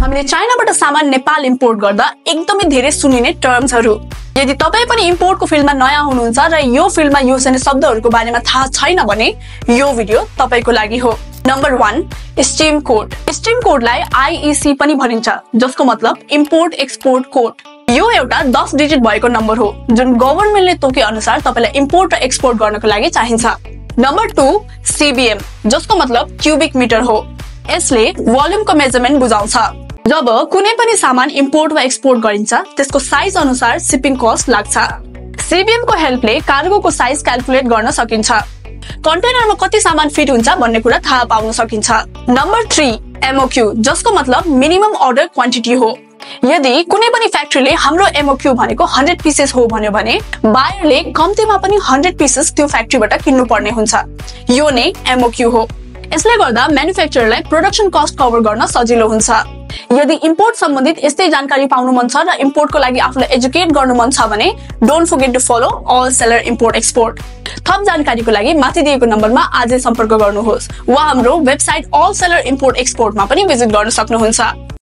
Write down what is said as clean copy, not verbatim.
हामीले चाइनाबाट सामान नेपाल इम्पोर्ट गर्दा एकदमै धेरै सुनिने टर्म्सहरू। यदि तपाई पनि इम्पोर्टको फिल्डमा नयाँ हुनुहुन्छ र यो फिल्डमा युज हुने शब्दहरूको बारेमा थाहा छैन भने यो भिडियो तपाईको लागि हो। Number 1 stream code. स्ट्रिम कोडलाई IEC पनि भनिन्छ, जसको मतलब इम्पोर्ट एक्सपोर्ट कोड। यो एउटा 10 डिजिट भएको नम्बर हो जुन गभर्नमेन्टले तोके अनुसार तपाईलाई इम्पोर्ट र एक्सपोर्ट गर्नको लागि चाहिन्छ। नम्बर 2 CBM, जसको मतलब क्युबिक मिटर हो। यसले भोल्युमको मेजरमेन्ट बुझाउँछ। जब कुनै पनि सामान इम्पोर्ट वा एक्सपोर्ट गरिन्छ त्यसको साइज अनुसार शिपिङ कस्ट लाग्छ। CBM को हेल्पले कार्गोको साइज क्याल्कुलेट गर्न सकिन्छ। कन्टेनरमा कति सामान फिट हुन्छ भन्ने कुरा थाहा पाउन सकिन्छ। नम्बर 3 MOQ, जसको मतलब मिनिमम अर्डर क्वान्टिटी हो। यदि कुनै पनि फ्याक्ट्रीले हाम्रो MOQ भनेको 100 पीसेस हो भन्यो भने बायरले कम्तीमा पनि 100 पीसेस त्यो फ्याक्ट्रीबाट किन्नु पर्ने हुन्छ। यो नै MOQ हो। यसले गर्दा म्यानुफ्याक्चररलाई प्रोडक्सन कस्ट कभर गर्न सजिलो हुन्छ। यदि इम्पोर्ट सम्बन्धित यस्तै जानकारी पाउनु मन छ र इम्पोर्टको लागि आफूलाई एजुकेट गर्नु मन छ भने don't forget to follow all seller import export. थप जानकारीको लागि माथि दिएको नम्बरमा आजै सम्पर्क गर्नुहोस् वा हाम्रो वेबसाइट अल सेलर इम्पोर्ट एक्सपोर्टमा पनि भिजिट गर्न सक्नुहुन्छ।